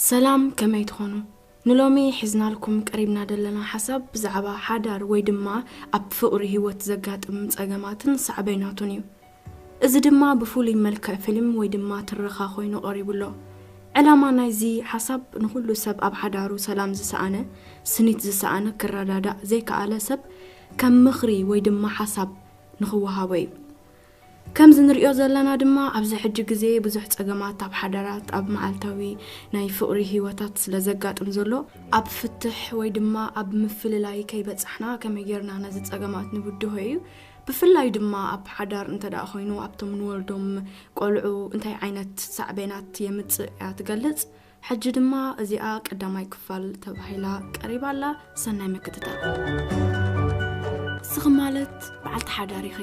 ሰላም፣ ከመይ ትኾኑ? ንሎሚ ሒዝናልኩም ቀሪብና ዘለና ሓሳብ ብዛዕባ ሓዳር ወይ ድማ ኣብ ፍቕሪ ህይወት ዘጋጥም ጸገማትን ሳዕቤናቱን እዩ። እዚ ድማ ብፍሉይ መልክዕ ፊልም ወይ ድማ ትረኻ ኮይኑ ቀሪቡ ኣሎ። ዕላማ ናይዚ ሓሳብ ንኹሉ ሰብ ኣብ ሓዳሩ ሰላም ዝሰኣነ፣ ስኒት ዝሰኣነ፣ ክረዳዳእ ዘይከኣለ ሰብ ከም ምኽሪ ወይ ድማ ሓሳብ ንኽወሃቦ እዩ። ከምዚ ንሪኦ ዘለና ድማ ኣብዚ ሕጂ ግዜ ብዙሕ ጸገማት ኣብ ሓዳራት ኣብ መዓልታዊ ናይ ፍቕሪ ህይወታት ስለ ዘጋጥም ዘሎ ኣብ ፍትሕ ወይ ድማ ኣብ ምፍልላይ ከይበጻሕና ከመይ ጌርና ነዚ ጸገማት ንብድሆ እዩ። ብፍላይ ድማ ኣብ ሓዳር እንተ ደኣ ኮይኑ ኣብቶም ንወልዶም ቆልዑ እንታይ ዓይነት ሳዕቤናት የምጽእ እያ ትገልጽ። ሕጂ ድማ እዚኣ ቀዳማይ ክፋል ተባሂላ ቀሪባ ኣላ። ሰናይ ምክትታል። ንስኺ ማለት በዓልቲ ሓዳር ኢኺ።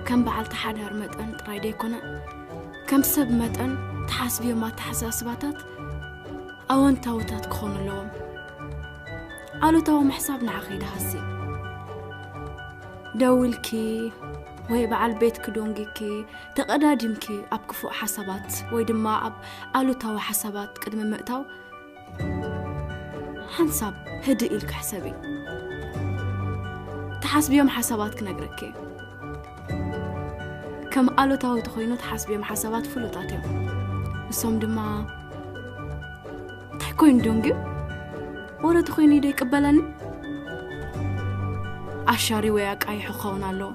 ከም በዓልቲ ሓዳር መጠን ጥራይ ደይኮነ፣ ከም ሰብ መጠን ትሓስብዮም ኣተሓሳስባታት ኣወንታውታት ክኾኑ ኣለዎም። ኣሉታዊ ምሕሳብ ንዓኺ ደሃሲ። ደው ኢልኪ ወይ በዓል ቤትኪ ዶንጊኪ ተቐዳዲምኪ ኣብ ክፉእ ሓሳባት ወይ ድማ ኣብ ኣሉታዊ ሓሳባት ቅድሚ ምእታው ሓንሳብ ህድእ ኢልኪ ሕሰቢ። ትሓስብዮም ሓሳባት ክነግረኪ። ከም ኣሉታዊ ተኾይኑ ትሓስብዮም ሓሳባት ፍሉጣት እዮም። ንሶም ድማ እንታይ ኮይኑ ደንግዩ? ወረ ተኾይኑ ዶ ይቅበለኒ? ኣሻሪ ወይ ኣቃይሑ ክኸውን ኣለዎ።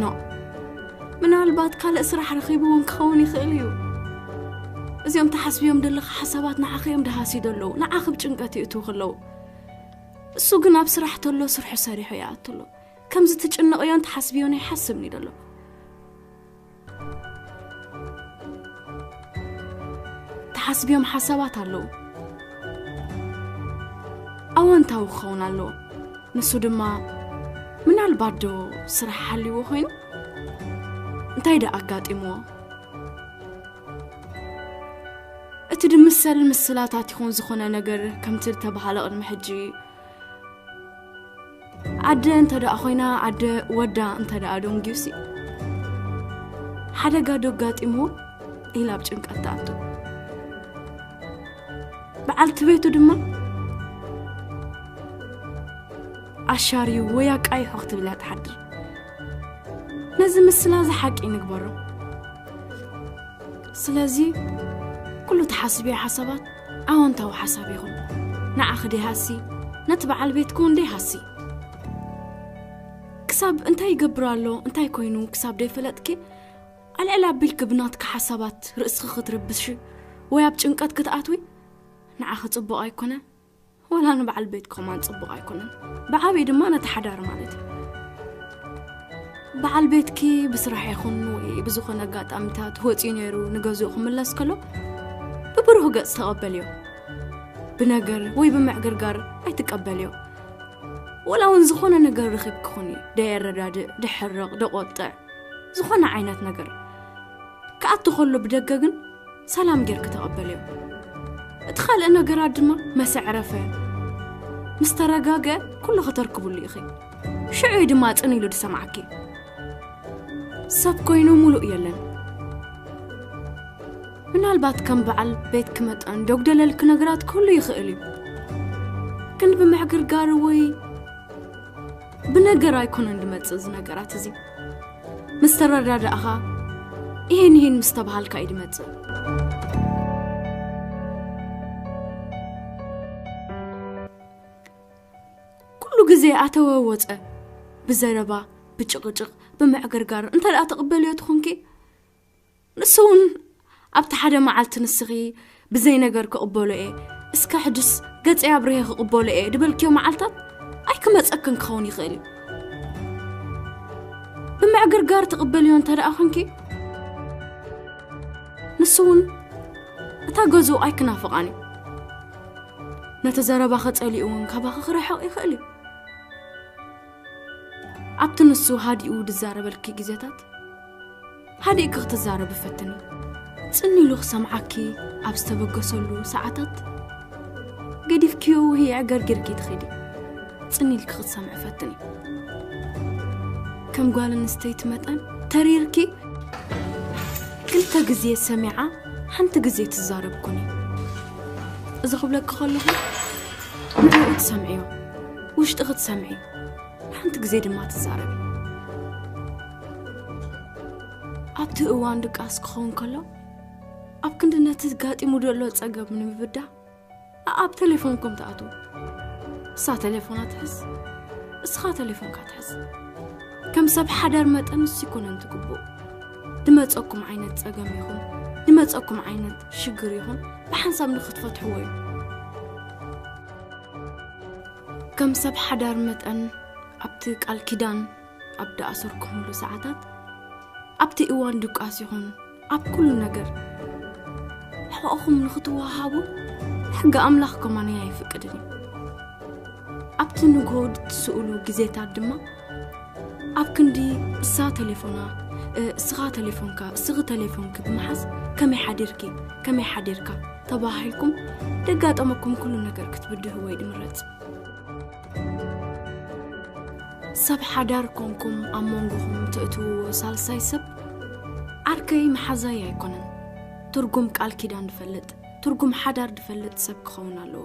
ኖ፣ ምናልባት ካልእ ስራሕ ረኺቡ እውን ክኸውን ይኽእል እዩ። እዚኦም ተሓስብዮም ዘለኻ ሓሳባት ንዓኺ እዮም ደሃስዩ ዘለዉ፣ ንዓኺ ብጭንቀት ይእትዉ ከለዉ። እሱ ግን ኣብ ስራሕ ተሎ ስርሑ ሰሪሑ ይኣቱ ኣሎ። ከምዚ ትጭነቕዮን ትሓስብዮን ኣይሓስብን እዩ ዘሎ። ትሓስብዮም ሓሳባት ኣለዉ። ኣወንታዊ ክኸውን ኣለዎ። ንሱ ድማ ምናልባት ዶ ስራሕ ሓልይዎ ኮይኑ? እንታይ ደኣ ኣጋጢምዎ? እቲ ድምሰል ምስላታት ይኹን ዝኾነ ነገር ከምቲ ዝተባህለ ቅድሚ ሕጂ ኣደ እንተ ደኣ ኮይና፣ ኣደ ወዳ እንተ ደኣ ደንጊዩሲ፣ ሓደጋ ዶ ኣጋጢምዎ ኢላ ኣብ ጭንቀት ትኣቱ። በዓልቲ ቤቱ ድማ ኣሻርዩ ወይ ኣቃይሖ ክትብል እያ ትሓድር። ነዚ ምስላ እዚ ሓቂ ንግበሮ። ስለዚ ኩሉ ትሓስብዮ ሓሳባት ኣወንታዊ ሓሳብ ይኹን፣ ንዓኺ ደይሃሲ፣ ነቲ በዓል ቤትኪ እውን ደይሃሲ። ክሳብ እንታይ ይገብር ኣሎ፣ እንታይ ኮይኑ ክሳብ ደይፈለጥኪ፣ ኣልዕል ኣቢልኪ ብናትኪ ሓሳባት ርእስኺ ክትርብሺ ወይ ኣብ ጭንቀት ክትኣትዊ ንዓኺ ጽቡቕ ኣይኮነን። ወላ ንበዓል ቤትኪ ከማን ጽቡቕ ኣይኮነን። ብዓብዪ ድማ ነቲ ሓዳር ማለት እዩ። በዓል ቤትኪ ብስራሕ ይኹን ወይ ብዝኾነ ኣጋጣሚታት ወጺኡ ነይሩ ንገዝኡ ክምለስ ከሎ ብብሩህ ገጽ ተቐበልዮ። ብነገር ወይ ብምዕግርጋር ኣይትቀበልዮ። ወላ እውን ዝኾነ ነገር ረኺብኪ ኩኒ፣ ደየረዳድእ፣ ደሕርቕ፣ ደቆጥዕ፣ ዝኾነ ዓይነት ነገር ክኣቱ ከሎ ብደገ ግን ሰላም ጌርኪ ተቐበልዮ። እቲ ካልእ ነገራት ድማ መሰዕረፈ ምስ ተረጋገ ኩሉ ከተርክብሉ ኢኺ። ሽዑ እዩ ድማ ጽን ኢሉ ዝሰምዓኪ። ሰብ ኮይኑ ሙሉእ የለን። ምናልባት ከም በዓል ቤትኪ መጠን ደጉደለልኪ ነገራት ክህሉ ይኽእል እዩ። ግን ብምዕግርጋር ወይ ብነገር ኣይኮነን ዝመጽእ እዚ ነገራት እዚ። ምስ ተረዳዳእኻ፣ ይሄን ይሄን ምስ ተባሃልካ እዩ ዝመጽእ። ኩሉ ግዜ ኣተወ ወጸ፣ ብዘረባ፣ ብጭቕጭቕ፣ ብምዕግርጋር እንተ ደኣ ትቕበልዮ ትኾንኪ፣ ንሱ እውን ኣብቲ ሓደ መዓልቲ ንስኺ ብዘይ ነገር ክቕበሎ እየ፣ እስከ ሕጅስ ገጸይ ኣብርሄ ክቕበሎ እየ ድበልክዮ መዓልታት ኣይክመጸክን ክኸውን ይኽእል እዩ። ብምዕግርጋር ትቕበልዮ እንተ ደኣ ኾንኪ፣ ንሱ እውን እታ ገዝኡ ኣይክናፍቓን እዩ። ነቲ ዘረባኺ ጸሊኡ እውን ካባኺ ክርሕቕ ይኽእል እዩ። ኣብቲ ንሱ ሃዲኡ ዝዛረበልኪ ግዜታት፣ ሃዲእኪ ክትዛረቢ ፈትኒ። ጽን ኢሉ ክሰምዓኪ ኣብ ዝተበገሰሉ ሰዓታት፣ ገዲፍክዮ ወይ ኣዕገርጊርኪ ትኸዲ። ጽን ኢልኪ ክትሰምዒ ፈትኒ። ከም ጓል ኣንስተይቲ መጠን፣ ተሪርኪ ክልተ ግዜ ሰሚዓ፣ ሓንቲ ግዜ ትዛረብ ኩኒ። እዚ ክብለኪ ከለኹ ንዕኡ ትሰምዕዮ፣ ውሽጥኺ ትሰምዒ፣ ሓንቲ ግዜ ድማ ትዛረቢ። ኣብቲ እዋን ድቃስ ክኸውን ከሎ፣ ኣብ ክንዲ ነቲ ጋጢሙ ዘሎ ጸገም ንምብዳህ፣ ኣብ ተሌፎንኩም ትኣትዉ። እሳ ተሌፎና ትሕዝ፣ እስኻ ተሌፎንካ ትሕዝ። ከም ሰብ ሓዳር መጠን ንሱ ይኮነን ትግብኡ። ድመጸኩም ዓይነት ጸገም ይኹን፣ ድመጸኩም ዓይነት ሽግር ይኹን፣ ብሓንሳብ ንኽትፈትሕዎ እዩ። ከም ሰብ ሓዳር መጠን ኣብቲ ቃል ኪዳን ኣብ ድኣሰርኩምሉ ሰዓታት፣ ኣብቲ እዋን ድቃስ ይኹን ኣብ ኩሉ ነገር ሕቖኹም ንኽትወሃሃቡ ሕጊ ኣምላኽ ከማን ኣይፍቅድን እዩ። ኣብቲ ንግሆ ድትስእሉ ግዜታት ድማ ኣብ ክንዲ እሳ ተሌፎና፣ እ፣ እስኻ ተሌፎንካ፣ እስኺ ተሌፎንኪ ብምሓዝ ከመይ ሓዲርኪ፣ ከመይ ሓዲርካ ተባሂልኩም ደጋጠመኩም ኩሉ ነገር ክትብድህዎ እዩ ድምረጽ። ሰብ ሓዳር ኮንኩም ኣብ መንጎኹም ትእትውዎ ሳልሳይ ሰብ ዓርከይ መሓዛይ ኣይኮነን። ትርጉም ቃል ኪዳን ድፈልጥ፣ ትርጉም ሓዳር ድፈልጥ ሰብ ክኸውን ኣለዎ።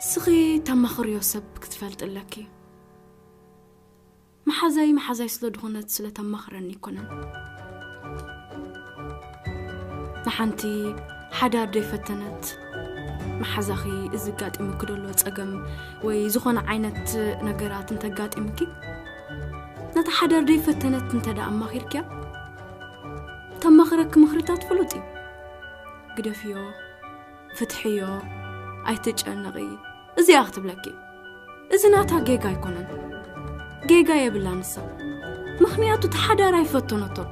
እስኺ ተማኽርዮ ሰብ ክትፈልጥ ኣለኪ። መሓዛይ መሓዛይ ስለ ድኾነት ስለ ተማኽረኒ ኣይኮነን። ንሓንቲ ሓዳር ደይፈተነት መሓዛኺ እዚ ጋጢሙኪ ዘሎ ጸገም ወይ ዝኾነ ዓይነት ነገራት እንተጋጢምኪ፣ ነታ ሓዳር ደይፈተነት እንተ ደኣ ኣማኺርክያ፣ ተማኽረኪ ምኽርታት ፍሉጥ እዩ። ግደፍዮ፣ ፍትሕዮ፣ ኣይትጨነቒ፣ እዚኣ ክትብለኪ። እዚ ናታ ጌጋ ኣይኮነን። ጌጋ የብላ ንሳ። ምኽንያቱ እቲ ሓዳር ኣይፈተነቶን።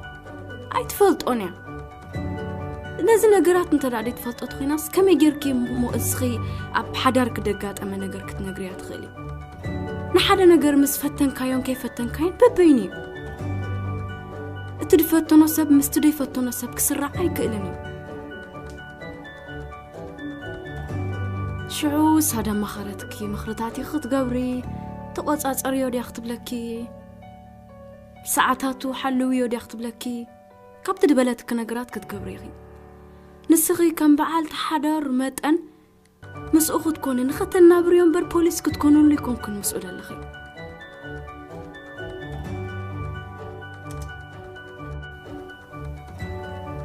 ኣይትፈልጦን እያ። ነዚ ነገራት እንተ ደኣ ደይትፈልጦ ተኾይናስ፣ ከመይ ጌርኪ እሞ እስኺ ኣብ ሓዳር ክደጋጠመ ነገር ክትነግርያ ትኽእሊ? ንሓደ ነገር ምስ ፈተንካዮን ከይፈተንካዮን በበይኑ እዩ። እቲ ድፈተኖ ሰብ ምስቲ ደይፈተኖ ሰብ ክስራዕ ኣይክእልን እዩ። ሽዑ እሳ ደማኸረትኪ ምኽርታት ኢኺ ክትገብሪ፣ ተቖጻጸርዮ ድያ ክትብለኪ፣ ሰዓታቱ ሓልውዮ ድያ ክትብለኪ፣ ካብቲ ድበለትኪ ነገራት ክትገብሪ ኢኺ። ንስኺ ከም በዓልቲ ሓዳር መጠን ምስኡ ክትኮኒ፣ ንኸተናብርዮ እምበር ፖሊስ ክትኮንሉ ኣይኮንክን ምስኡ ደለኺ።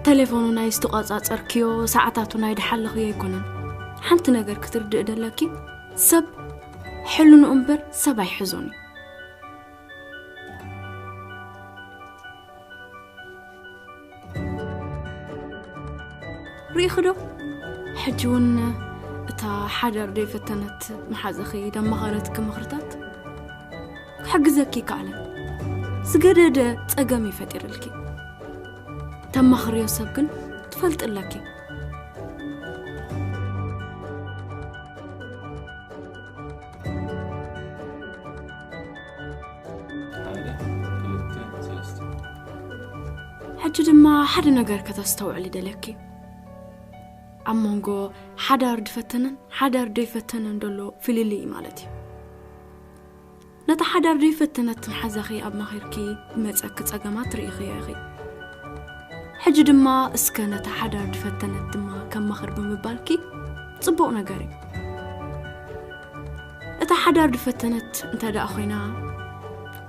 ተሌፎኑ ናይ ዝተቋጻጸርክዮ፣ ሰዓታቱ ናይ ድሓለኽዮ ኣይኮነን። ሓንቲ ነገር ክትርድእ ደለኪ፣ ሰብ ሕልኑ እምበር ሰብ ኣይሕዞን እዩ። ርኢኺ ዶ? ሕጂ እውን እታ ሓዳር ደይፈተነት መሓዘኺ ደማኸረትኪ ምኽርታት ክሕግዘኪ ይከኣለን። ዝገደደ ጸገም ይፈጢርልኪ። ተማኽርዮ ሰብ ግን ትፈልጢ ኣለኪ። ሓደ፣ ክልተ፣ ሰለስተ። ሕጂ ድማ ሓደ ነገር ከተስተውዕሊ ደለኪ። ኣብ መንጎ ሓዳር ድፈተነን ሓዳር ደይፈተነን ደሎ ፍልልይ ማለት እዩ። ነታ ሓዳር ደይፈተነት መሓዛኺ ኣብ ማኺርኪ ዝመጸኪ ጸገማት ርኢኽዮ ኢኺ። ሕጂ ድማ እስከ ነታ ሓዳር ድፈተነት ድማ ከማኽር ብምባልኪ ጽቡቕ ነገር እዩ። እታ ሓዳር ድፈተነት እንተ ደኣ ኮይና፣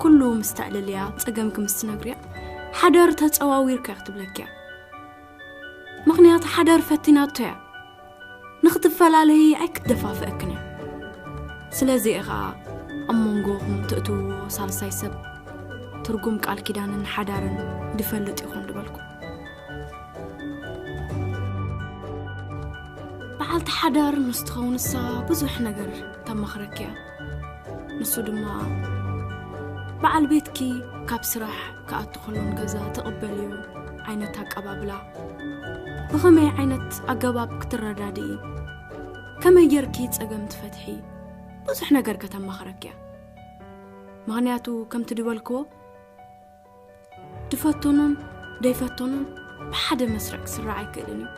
ኩሉ ምስ ተዕልልያ፣ ጸገምኪ ምስ ትነግርያ፣ ሓዳር ተጸዋዊርካ ክትብለኪ እያ። ምኽንያቱ ሓዳር ፈቲናቶ እያ። ንኽትፈላለዪ ኣይክትደፋፍአክን እያ። ስለዚ እየ ኸኣ ኣብ መንጎኹም ትእትውዎ ሳልሳይ ሰብ ትርጉም ቃል ኪዳንን ሓዳርን ድፈልጥ ይኹን ድበልኩ። በዓልቲ ሓዳር ምስ ትኸውን እሳ ብዙሕ ነገር ተማኽረኪ እያ። ንሱ ድማ በዓል ቤትኪ ካብ ስራሕ ክኣቱ ከሎ ንገዛ ትቕበልዮ ዓይነት ኣቀባብላ፣ ብኸመይ ዓይነት ኣገባብ ክትረዳድኢ፣ ከመይ ጌርኪ ጸገም ትፈትሒ፣ ብዙሕ ነገር ከተማኽረኪ እያ። ምኽንያቱ ከምቲ ድበልክዎ፣ ድፈተኖን ደይፈተኖን ብሓደ መስርዕ ክስራዕ ኣይክእልን እዩ።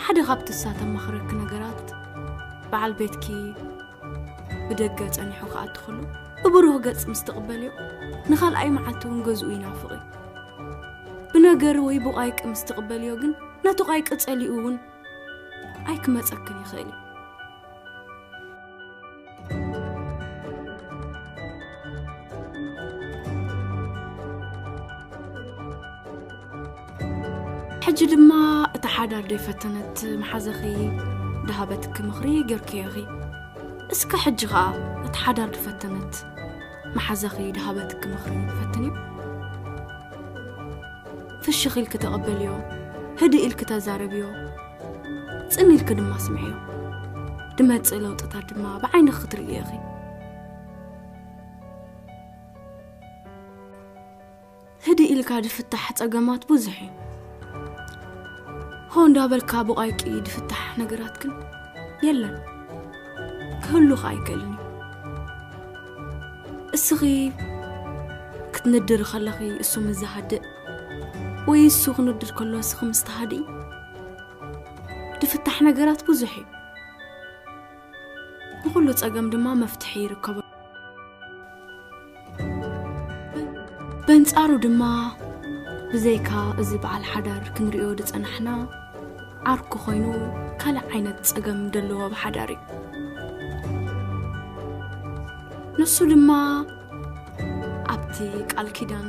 ሓደ ካብቲ እሳ ተማኽረኪ ነገራት፣ በዓል ቤትኪ ብደገ ጸኒሑ ክኣቱ ከሎ ብብሩህ ገጽ ምስ ትቕበልዮ፣ ንኻልኣይ መዓልቲ እውን ገዝኡ ይናፍቕ እዩ። ብነገር ወይ ብቋይቂ ምስ ትቕበልዮ ግን፣ ነቲ ቋይቂ ጸሊኡ እውን ኣይክመጸክን ይኽእል እዩ። ሕጂ ድማ እታ ሓዳር ደይፈተነት መሓዘኺ ድሃበትኪ ምኽሪ ጌርክዮ ኢኺ። እስከ ሕጂ ኸኣ እታ ሓዳር ድፈተነት መሓዘኺ ድሃበትኪ ምኽሪ ፈትንዮ። ፍሽኽ ኢልኪ ተቐበልዮ፣ ህድእ ኢልኪ ተዛረብዮ፣ ጽን ኢልኪ ድማ ስምዕዮ። ድመጽእ ለውጥታት ድማ ብዓይንኺ ክትርእዮ ኢኺ። ህድእ ኢልካ ድፍታሕ ጸገማት ብዙሕ እዩ። ሆ እንዳበልካ ብቋይቂ ድፍታሕ ነገራት ግን የለን። ክህሉ ኸኣ ኣይክእልን እዩ። እስኺ ክትንድሪ ከለኺ እሱ ምስ ዝሃድእ፣ ወይ እሱ ክንድር ከሎ እስኺ ምስ ትሃድኢ፣ ድፍታሕ ነገራት ብዙሕ እዩ። ንኹሉ ጸገም ድማ መፍትሒ ይርከቦ። በንጻሩ ድማ፣ ብዘይካ እዚ በዓል ሓዳር ክንርእዮ ዝጸናሕና፣ ዓርኩ ኮይኑ ካልእ ዓይነት ጸገም ደለዎ ኣብ ሓዳር እዩ። ንሱ ድማ ኣብቲ ቃል ኪዳን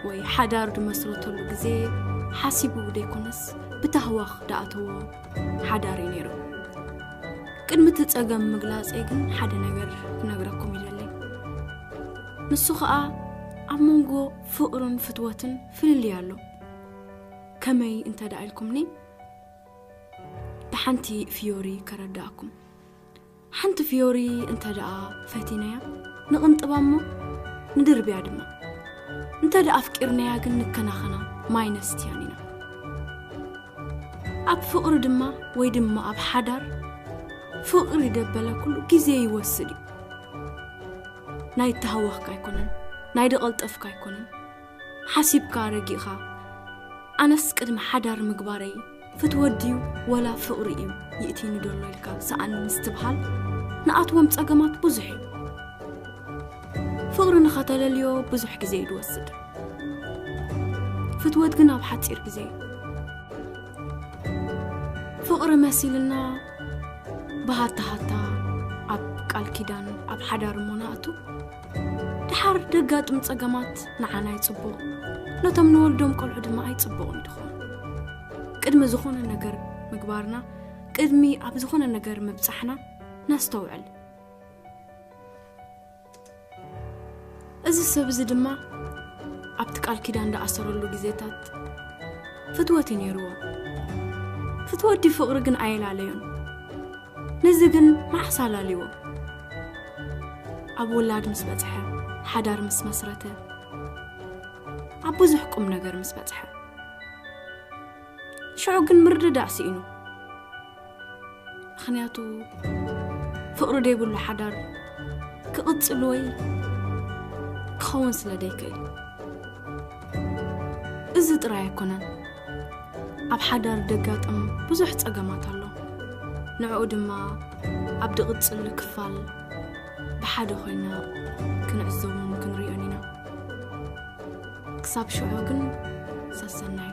ወይ ሓዳር ዝመስረተሉ ግዜ ሓሲቡ ዘይኮነስ ብታህዋኽ ዝኣተዎ ሓዳር እዩ ነይሩ። ቅድሚ እቲ ጸገም ምግላጸይ ግን ሓደ ነገር ክነግረኩም ይደሊ። ንሱ ኸኣ ኣብ መንጎ ፍቕርን ፍትወትን ፍልልይ ኣሎ። ከመይ እንተ ደኣ ኢልኩምኒ፣ ብሓንቲ ፍዮሪ ከረድኣኩም። ሓንቲ ፍዮሪ እንተ ደኣ ፈቲናያ ንቕንጥባ እሞ ንድርብያ ድማ። እንተ ደኣ ኣፍቂርናያ ግን ንከናኸና፣ ማይ ነስትያን ኢና። ኣብ ፍቕሪ ድማ ወይ ድማ ኣብ ሓዳር ፍቕሪ ደበለ ኩሉ ግዜ ይወስድ እዩ። ናይ ተሃወኽካ ኣይኮነን፣ ናይ ደቐልጠፍካ ኣይኮነን። ሓሲብካ ረጊእኻ፣ ኣነስ ቅድሚ ሓዳር ምግባረይ ፍትወት ድዩ ወላ ፍቕሪ እዩ ይእቲኒ ዘሎ ኢልካ ሰኣን ምስትብሃል ንኣትዎም ጸገማት ብዙሕ እዩ። ፍቕሪ ንኸተለልዮ ብዙሕ ግዜ እዩ ዝወስድ። ፍትወት ግን ኣብ ሓጺር ግዜ እዩ። ፍቕሪ መሲልና ብሃታ ሃታ ኣብ ቃል ኪዳን ኣብ ሓዳር እሞ ንኣቱ። ደሓር ደጋጥም ጸገማት ንዓና ኣይጽቡቕ፣ ነቶም ንወልዶም ቆልዑ ድማ ኣይጽቡቕን እዩ ድኾን። ቅድሚ ዝኾነ ነገር ምግባርና፣ ቅድሚ ኣብ ዝኾነ ነገር ምብጻሕና ነስተውዕል። እዚ ሰብ እዚ ድማ ኣብቲ ቃል ኪዳን ዝኣሰረሉ ግዜታት ፍትወት እዩ ነይርዎ። ፍትወት ድዩ ፍቕሪ ግን ኣየላለዮን። ነዚ ግን መዓስ ኣላልይዎ? ኣብ ውላድ ምስ በጽሐ፣ ሓዳር ምስ መስረተ፣ ኣብ ብዙሕ ቁም ነገር ምስ በጽሐ። ሽዑ ግን ምርድዳእ ስኢኑ። ምኽንያቱ ፍቕሪ ደይብሉ ሓዳር ክቕጽል ወይ ክኸውን ስለ ደይክእል። እዚ ጥራይ ኣይኮነን። ኣብ ሓዳር ደጋጥም ብዙሕ ጸገማት ኣሎ። ንዕኡ ድማ ኣብ ድቕጽል ክፋል ብሓደ ኮይና ክንዕዘቦን ክንርእዮን ኢና። ክሳብ ሽዑ ግን ሰሰናዩ።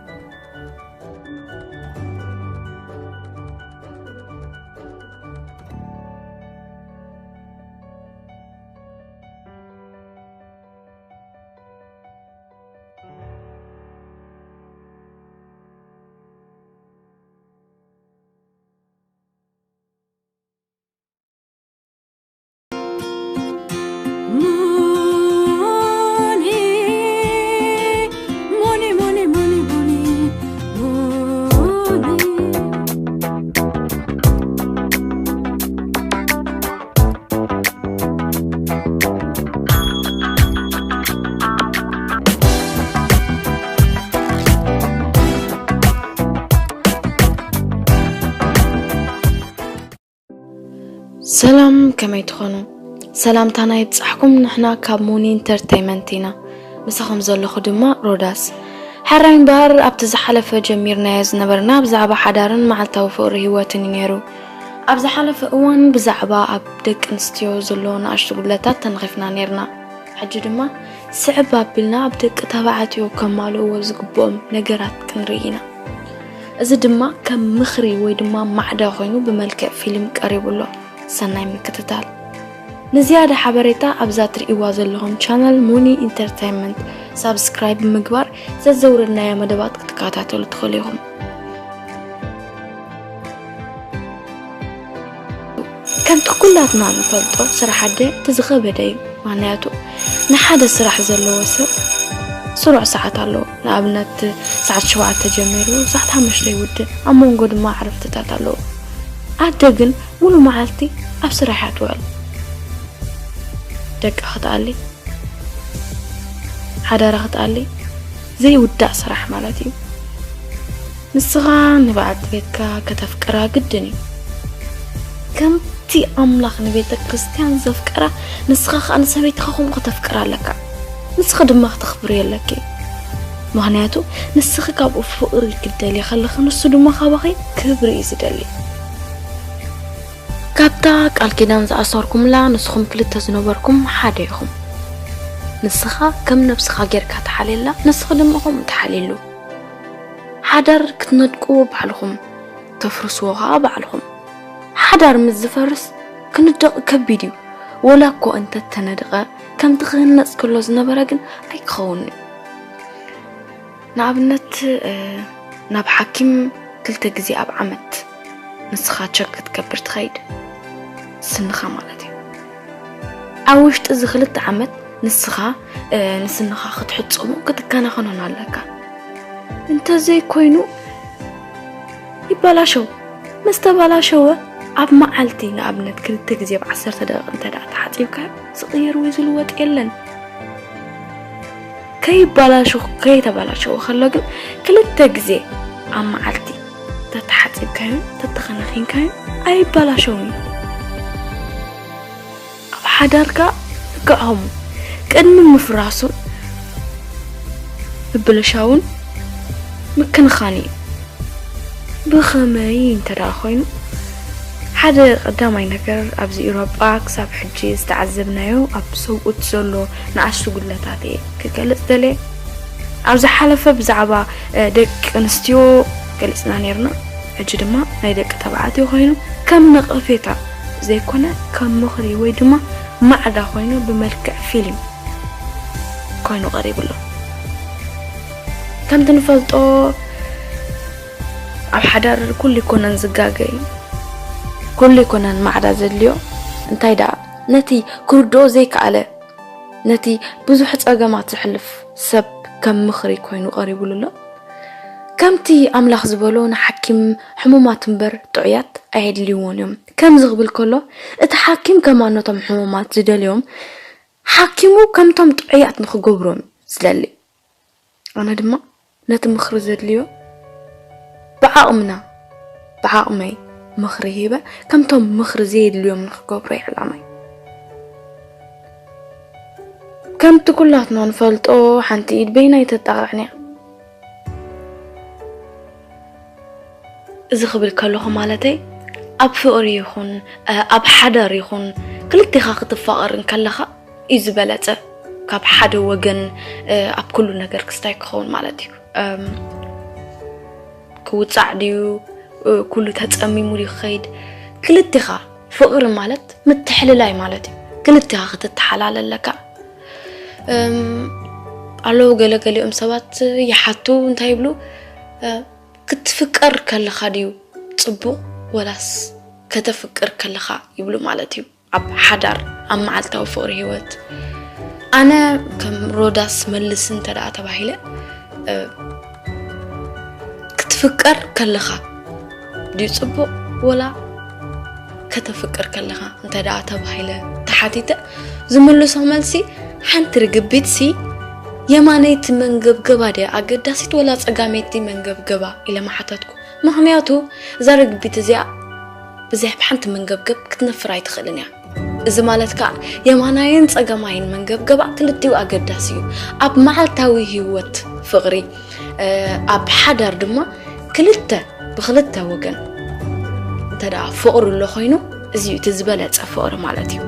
ሰላም፣ ከመይ ትኾኑ? ሰላምታና ይብጻሕኩም፣ ንሕና ካብ ሙኒ ኢንተርተይመንት ኢና። ምሳኹም ዘለኹ ድማ ሮዳስ። ሕራይ እምበኣር፣ ኣብቲ ዝሓለፈ ጀሚርናዮ ዝነበርና ብዛዕባ ሓዳርን መዓልታዊ ፍቕሪ ህይወትን እዩ ነይሩ። ኣብ ዝሓለፈ እዋን ብዛዕባ ኣብ ደቂ ኣንስትዮ ዘሎ ንኣሽቱ ጉድለታት ተነኺፍና ነይርና። ሕጂ ድማ ስዕብ ኣቢልና ኣብ ደቂ ተባዕትዮ ከማልእዎ ዝግብኦም ነገራት ክንርኢ ኢና። እዚ ድማ ከም ምኽሪ ወይ ድማ ማዕዳ ኮይኑ ብመልክዕ ፊልም ቀሪቡ ኣሎ። ሰናይ ምክትታል። ንዝያዳ ሓበሬታ ኣብዛ ትርእይዋ ዘለኹም ቻነል ሙኒ ኢንተርቴይንመንት ሳብስክራይብ ብምግባር ዘዘውረድናዮ መደባት ክትከታተሉ ትኽእሉ ኢኹም። ከምቲ ኩላትና ንፈልጦ ስራሕ ኣደ እቲ ዝኸበደ እዩ። ምኽንያቱ ንሓደ ስራሕ ዘለዎ ሰብ ስሩዕ ሰዓት ኣለዎ። ንኣብነት ሰዓት ሸውዓተ ጀሚሩ ሰዓት ሓሙሽተ ይውድእ፣ ኣብ መንጎ ድማ ዕረፍትታት ኣለዎ። ኣደ ግን ሙሉ መዓልቲ ኣብ ስራሕ እያ ትውዕል። ደቃ ክትኣሊ፣ ሓዳራ ክትኣሊ ዘይውዳእ ስራሕ ማለት እዩ። ንስኻ ንበዓልቲ ቤትካ ከተፍቅራ ግድን እዩ። ከምቲ ኣምላኽ ንቤተ ክርስቲያን ዘፍቀራ፣ ንስኻ ከኣ ንሰበይትኻ ከምኡ ከተፍቅራ ኣለካ። ንስኺ ድማ ክተኽብሪ ኣለኪ። ምኽንያቱ ንስኺ ካብኡ ፍቕሪ ክትደልዪ ከለኺ፣ ንሱ ድማ ካባኺ ክብሪ እዩ ዝደሊ። ካብታ ቃል ኪዳን ዝኣሰርኩምላ ንስኹም ክልተ ዝነበርኩም ሓደ ኢኹም። ንስኻ ከም ነብስኻ ጌርካ ተሓልየላ፣ ንስኺ ድማ ከምኡ ተሓልይሉ። ሓዳር ክትነድቅዎ ባዕልኹም፣ ተፍርስዎ ኸኣ ባዕልኹም። ሓዳር ምስ ዝፈርስ ክንደቕ ከቢድ እዩ። ወላ እኮ እንተተነድቐ፣ ከምቲ ክህነጽ ከሎ ዝነበረ ግን ኣይክኸውንን እዩ። ንኣብነት፣ እ፣ ናብ ሓኪም ክልተ ግዜ ኣብ ዓመት ንስኻ ቸክ ክትገብር ትኸይድ፣ ስንኻ ማለት እዩ። ኣብ ውሽጢ እዚ ክልተ ዓመት ንስኻ፣ እ፣ ንስንኻ ክትሕጽቦ ክትከናኸኖን ኣለካ። እንተዘይኮይኑ ይበላሸው። ምስ ተበላሸወ ኣብ መዓልቲ ንኣብነት ክልተ ግዜ ብ ዓሰርተ ደቂቕ እንተ ደኣ ተሓጺብካ ዝቕየር ወይ ዝልወጥ የለን። ከይበላሸው፣ ከይተበላሸወ ከሎ ግን ክልተ ግዜ ኣብ መዓልቲ ተተሓጺብካዮን ተተኸናኺንካዮን ኣይበላሸውን እዩ። ኣብ ሓዳርካ ልክዕ ከምኡ ቅድሚ ምፍራሱን ምብልሻውን ምክንኻን እዩ። ብኸመይ እንተ ደኣ ኮይኑ፣ ሓደ ቀዳማይ ነገር ኣብዚ ኤውሮጳ ክሳብ ሕጂ ዝተዓዘብናዮ ኣብ ሰብኡት ዘሎ ንኣሽቱ ጉድለታት እየ ክገልጽ ደልየ። ኣብ ዝሓለፈ ብዛዕባ፣ እ፣ ደቂ ኣንስትዮ ገሊጽና ነይርና። ሕጂ ድማ ናይ ደቂ ተባዕትዮ ኮይኑ ከም ነቐፌታ ዘይኮነ ከም ምኽሪ ወይ ድማ ማዕዳ ኮይኑ ብመልክዕ ፊልም ኮይኑ ቀሪቡ ኣሎ። ከምቲ ንፈልጦ ኣብ ሓዳር ኩሉ ይኮነን ዝጋገ እዩ። ኩሉ ይኮነን ማዕዳ ዘድልዮ። እንታይ ደኣ ነቲ ክርድኦ ዘይከኣለ፣ ነቲ ብዙሕ ጸገማት ዘሕልፍ ሰብ ከም ምኽሪ ኮይኑ ቀሪቡሉ ኣሎ። ከምቲ ኣምላኽ ዝበሎ ንሓኪም ሕሙማት እምበር ጥዑያት ኣየድልይዎን እዮም። ከምዚ ክብል ከሎ እቲ ሓኪም ከማን ነቶም ሕሙማት ዝደልዮም ሓኪሙ ከምቶም ጥዑያት ንኽገብሮም ዝደሊ። ኣነ ድማ ነቲ ምኽሪ ዘድልዮ ብዓቕምና፣ ብዓቕመይ ምኽሪ ሂበ ከምቶም ምኽሪ ዘየድልዮም ንኽገብሮ እዩ ዕላማይ። ከምቲ ኩላትና ንፈልጦ ሓንቲ ኢድ በይና ኣይተጣቕዕን እያ። እዚ ክብል ከለኹ ማለተይ ኣብ ፍቕሪ ይኹን፣ እ፣ ኣብ ሓዳር ይኹን ክልቴኻ ክትፋቐር እንከለኻ እዩ ዝበለጸ። ካብ ሓደ ወገን፣ እ፣ ኣብ ኩሉ ነገር ክስታይ ክኸውን ማለት እዩ። እም፣ ክውጻዕ ድዩ፣ እ፣ ኩሉ ተጸሚሙ ድዩ ክኸይድ? ክልቴኻ ፍቕሪ ማለት ምትሕልላይ ማለት እዩ። ክልቴኻ ክትተሓላለ ኣለካ። እም፣ ኣለዉ ገለ ገሊኦም ሰባት ይሓቱ እንታይ ይብሉ? እ፣ ክትፍቀር ከለኻ ድዩ ጽቡቕ ወላስ ከተፍቅር ከለኻ ይብሉ ማለት እዩ። ኣብ ሓዳር፣ ኣብ መዓልታዊ ፍቕሪ ህይወት። ኣነ ከም ሮዳስ መልስ እንተ ደኣ ተባሂለ፣ እ፣ ክትፍቀር ከለኻ ድዩ ጽቡቕ ወላ ከተፍቅር ከለኻ እንተ ደኣ ተባሂለ ተሓቲተ፣ ዝምልሶ መልሲ ሓንቲ ርግቢት ሲ የማነይቲ መንገብገባ ድያ ኣገዳሲት ወላ ጸጋመይቲ መንገብገባ ኢለ ምሓተትኩ። ምኽንያቱ እዛ ርግቢት እዚኣ ብዘይ ሓንቲ መንገብገብ ክትነፍር ኣይትኽእልን እያ። እዚ ማለት ከኣ የማናይን ጸጋማይን መንገብገባ ክልቲኡ ኣገዳሲ እዩ። ኣብ መዓልታዊ ህይወት ፍቕሪ፣ እ፣ ኣብ ሓዳር ድማ ክልተ፣ ብክልተ ወገን እንተ ደኣ ፍቕሪ ኣሎ ኮይኑ፣ እዚ እዩ እቲ ዝበለጸ ፍቕሪ ማለት እዩ።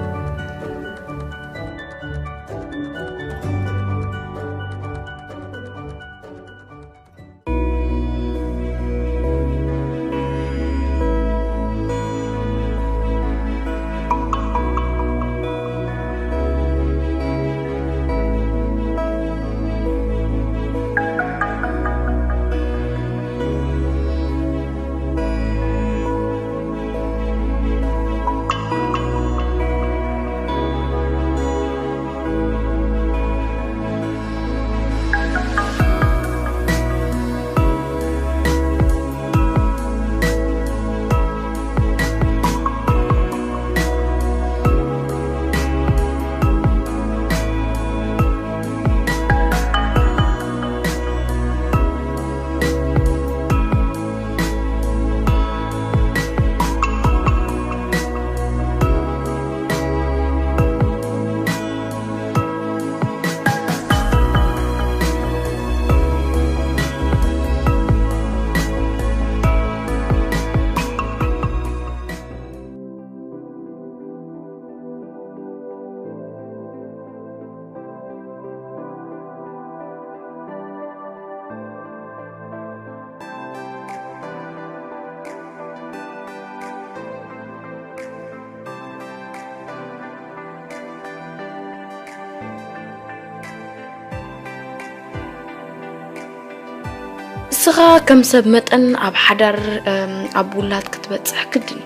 ንስኻ ከም ሰብ መጠን ኣብ ሓዳር፣ እም፣ ኣብ ውላድ ክትበጽሕ ግድን እዩ።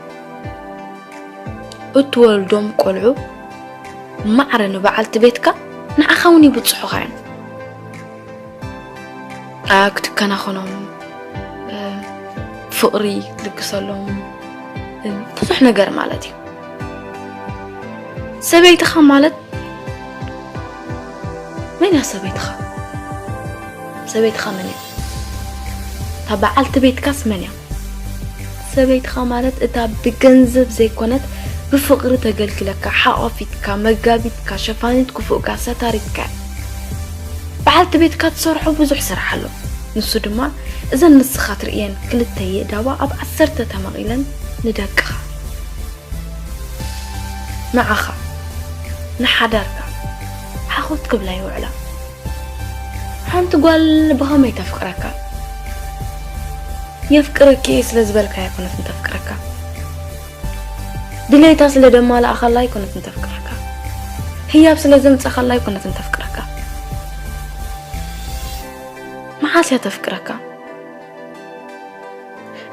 እትወልዶም ቆልዑ ማዕረ ንበዓልቲ ቤትካ ንዓኻ እውን ይብጽሑኻ እዮም። ኣ፣ ክትከናኸኖም፣ እም፣ ፍቕሪ ክትልግሰሎም፣ እም፣ ብዙሕ ነገር ማለት እዩ። ሰበይትኻ ማለት መን እያ ሰበይትኻ? ሰበይትኻ መን እያ? እታ በዓልቲ ቤትካስ መን እያ? ሰበይትኻ ማለት እታ ብገንዘብ ዘይኮነት ብፍቕሪ ተገልግለካ፣ ሓቋፊትካ፣ መጋቢትካ፣ ሸፋኒት ክፉእካ፣ ሰታሪትካ እያ። በዓልቲ ቤትካ ትሰርሖ ብዙሕ ስራሕ ኣሎ። ንሱ ድማ እዘን ንስኻ ትርእየን ክልተ የእዳዋ ኣብ ዓሰርተ ተመቒለን ንደቅኻ፣ ንዓኻ፣ ንሓዳርካ ሓኾት ክብላ ይውዕላ። ሓንቲ ጓል ብኸመይ ተፍቅረካ? የፍቅረኪ እየ ስለ ዝበልካ ኣይኮነትን ተፍቅረካ። ድሌታ ስለ ደማላእኻላ ኣይኮነትን ተፍቅረካ። ህያብ ስለ ዘምጻኻላ ኣይኮነትን ተፍቅረካ። መዓስ እያ ተፍቅረካ?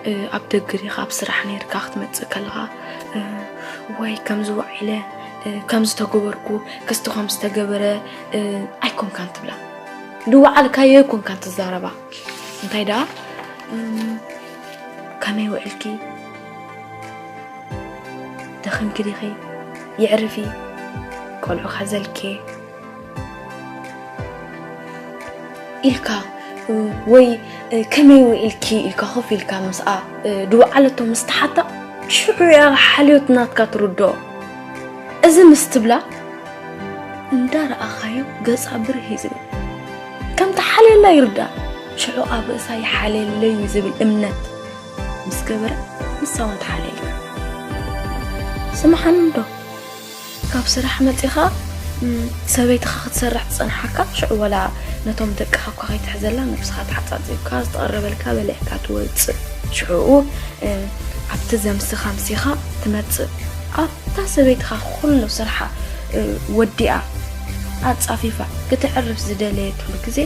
እ፣ ኣብ ደገ ዲኻ ኣብ ስራሕ ነይርካ ክትመጽእ ከለኻ፣ እ፣ ወይ ከምዚ ውዒለ፣ እ፣ ከምዚ ተገበርኩ፣ ክስቲ ከምዚ ተገበረ፣ እ፣ ኣይኮንካን ትብላ። ዝወዓልካዮ ኣይኮንካን ትዛረባ። እንታይ ደኣ፣ እም፣ ከመይ ውዕልኪ? ደኺምኪ ዲኺ? የዕርፊ፣ ቆልዑ ካዘልኪ ኢልካ፣ እ፣ ወይ፣ እ፣ ከመይ ውዒልኪ ኢልካ ኮፍ ኢልካ ምስኣ፣ እ፣ ዝወዓለቶ ምስ ተሓታ፣ ሽዑ እያ ሓልዮት ናትካ ትርድኦ። እዚ ምስ ትብላ፣ እንዳረኣኻዮ ገጻ ብርህ እዩ ዝብል። ከም ተሓልየላ ይርዳእ። ሽዑ ኣብ ርእሳ ይሓልየለይ እዩ ዝብል እምነት ምስ ገበረ፣ ንሳ እውን ትሓልየልካ። ስምዓኒ እንዶ፣ ካብ ስራሕ መጺኻ፣ እም፣ ሰበይትኻ ክትሰርሕ ትጸንሓካ፣ ሽዑ ወላ ነቶም ደቅኻ እኳ ከይትሕዘላ፣ ነብስኻ ተሓጻጺብካ፣ ዝተቐረበልካ በሊዕካ ትወጽእ። ሽዑኡ፣ እም፣ ኣብቲ ዘምስኻ ኣምሲኻ ትመጽእ። ኣብታ ሰበይትኻ ኩሉ ስርሓ፣ እ፣ ወዲኣ፣ ኣጻፊፋ፣ ክተዕርፍ ዝደለየትሉ ግዜ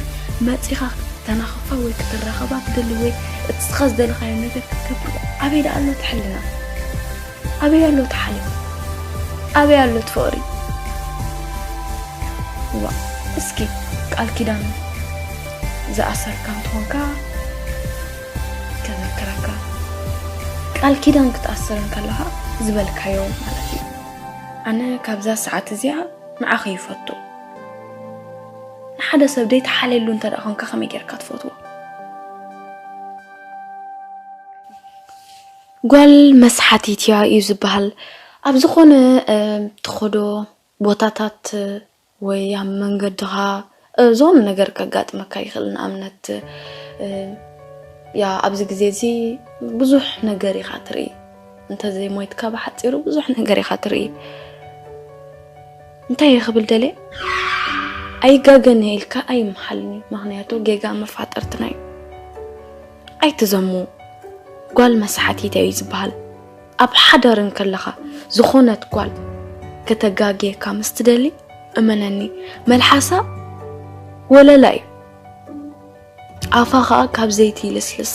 መጺኻ ክትተናኸፋ ወይ ክትራኸባ ትደሊ ወይ እቲ ንስኻ ዝደለኻዮ ነገር ክትገብር፣ ኣበይ ደኣ ኣሎ እቲ ሕልና? ኣበይ ኣሎ እቲ ሓልዮት? ኣበይ ኣሎ እቲ ፍቕሪ? እዋ፣ እስኪ ቃል ኪዳን ዝኣሰርካ እንተኾንካ ከዘክረካ። ቃል ኪዳን ክትኣስር እንከለኻ ዝበልካዮ ማለት እዩ። ኣነ ካብዛ ሰዓት እዚኣ ንዓኺ ይፈቱ። ንሓደ ሰብ ዘይትሓልየሉ እንተ ደኣ ኾንካ ከመይ ጌርካ ትፈትዎ? ጓል መስሓቲት እያ እዩ ዝበሃል። ኣብ ዝኾነ፣ እ፣ ትኸዶ ቦታታት ወይ ኣብ መንገድኻ፣ እ፣ ዝኾነ ነገር ከጋጥመካ ይኽእል። ንኣብነት፣ እ፣ ያ፣ ኣብዚ ግዜ እዚ ብዙሕ ነገር ኢኻ ትርኢ። እንተዘይሞይትካ ብሓጺሩ ብዙሕ ነገር ኢኻ ትርኢ። እንታይ እየ ክብል ደልየ? ኣይጋገን እየ ኢልካ ኣይምሓልን እዩ። ምኽንያቱ ጌጋ መፋጠርትና እዩ። ኣይትዘሙ። ጓል መስሓቲት እዩ ዝበሃል። ኣብ ሓዳር እንከለኻ ዝኾነት ጓል ከተጋግየካ ምስ ትደሊ፣ እመነኒ፣ መልሓሳ ወለላ እዩ። ኣፋ ኸኣ ካብ ዘይቲ ይልስልስ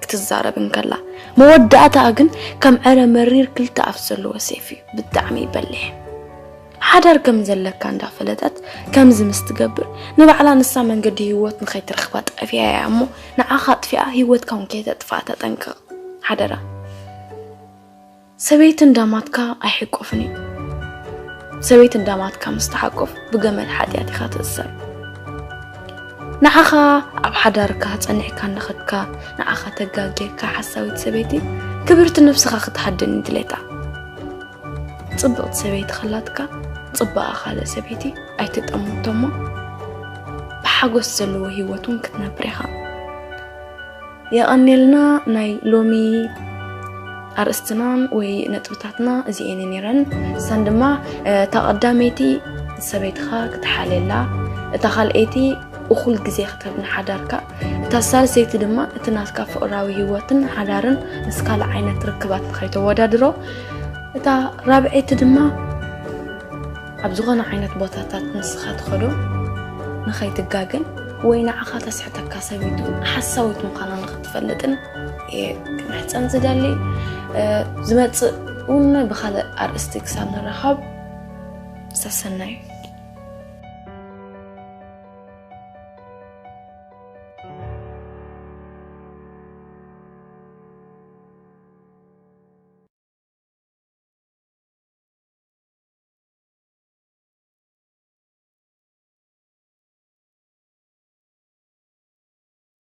ክትዛረብ እንከላ፣ መወዳእታኣ ግን ከም ዕረ መሪር ክልተ ኣፍ ዘለዎ ሴፍ እዩ። ብጣዕሚ በሊሕ። ሓዳር ከም ዘለካ እንዳፈለጠት ከምዚ ምስ ትገብር፣ ንባዕላ ንሳ መንገዲ ህይወት ንኸይትረኽባ ጠፊኣ እያ እሞ፣ ንዓኻ ኣጥፊኣ ህይወትካ እውን ከይተጥፍኣ ተጠንቀቕ። ሓደራ። ሰበይቲ እንዳማትካ ኣይሕቆፍን እዩ። ሰበይቲ እንዳማትካ ምስ ትሓቁፍ ብገመድ ሓጢኣት ኢኻ ትእሰር። ንዓኻ ኣብ ሓዳርካ ጸኒዕካ እናኸድካ፣ ንዓኻ ተጋግየካ ሓሳዊት ሰበይቲ ክብርቲ ነብስኻ ክትሃድን እዩ ድሌታ። ጽብቕቲ ሰበይቲ ኸላትካ፣ ጽባቐ ካልእ ሰበይቲ ኣይትጠምቶ እሞ፣ ብሓጎስ ዘለዎ ህይወት እውን ክትነብር ኢኻ። የቐንየልና። ናይ ሎሚ ኣርእስትናን ወይ ነጥብታትና እዚኤን ነይረን። እሰን ድማ፣ እ፣ እታ ቀዳመይቲ ሰበይትኻ ክትሓልየላ፣ እታ ካልኣይቲ እኹል ግዜ ክትህብ ንሓዳርካ፣ እታ ሳልሰይቲ ድማ እቲ ናትካ ፍቕራዊ ህይወትን ሓዳርን ምስ ካልእ ዓይነት ርክባት ንኸይተወዳድሮ፣ እታ ራብዐይቲ ድማ ኣብ ዝኾነ ዓይነት ቦታታት ንስኻ ትኸዶ ንኸይትጋገን ወይ ንዓኻ ተስሕተካ ሰበይቱ ሓሳዊት ምዃና ንኽትፈልጥን እየ ክምሕጸን ዝደሊ። ዝመጽእ እውን ብኻልእ ኣርእስቲ ክሳብ ንራኸብ ሰሰናዩ።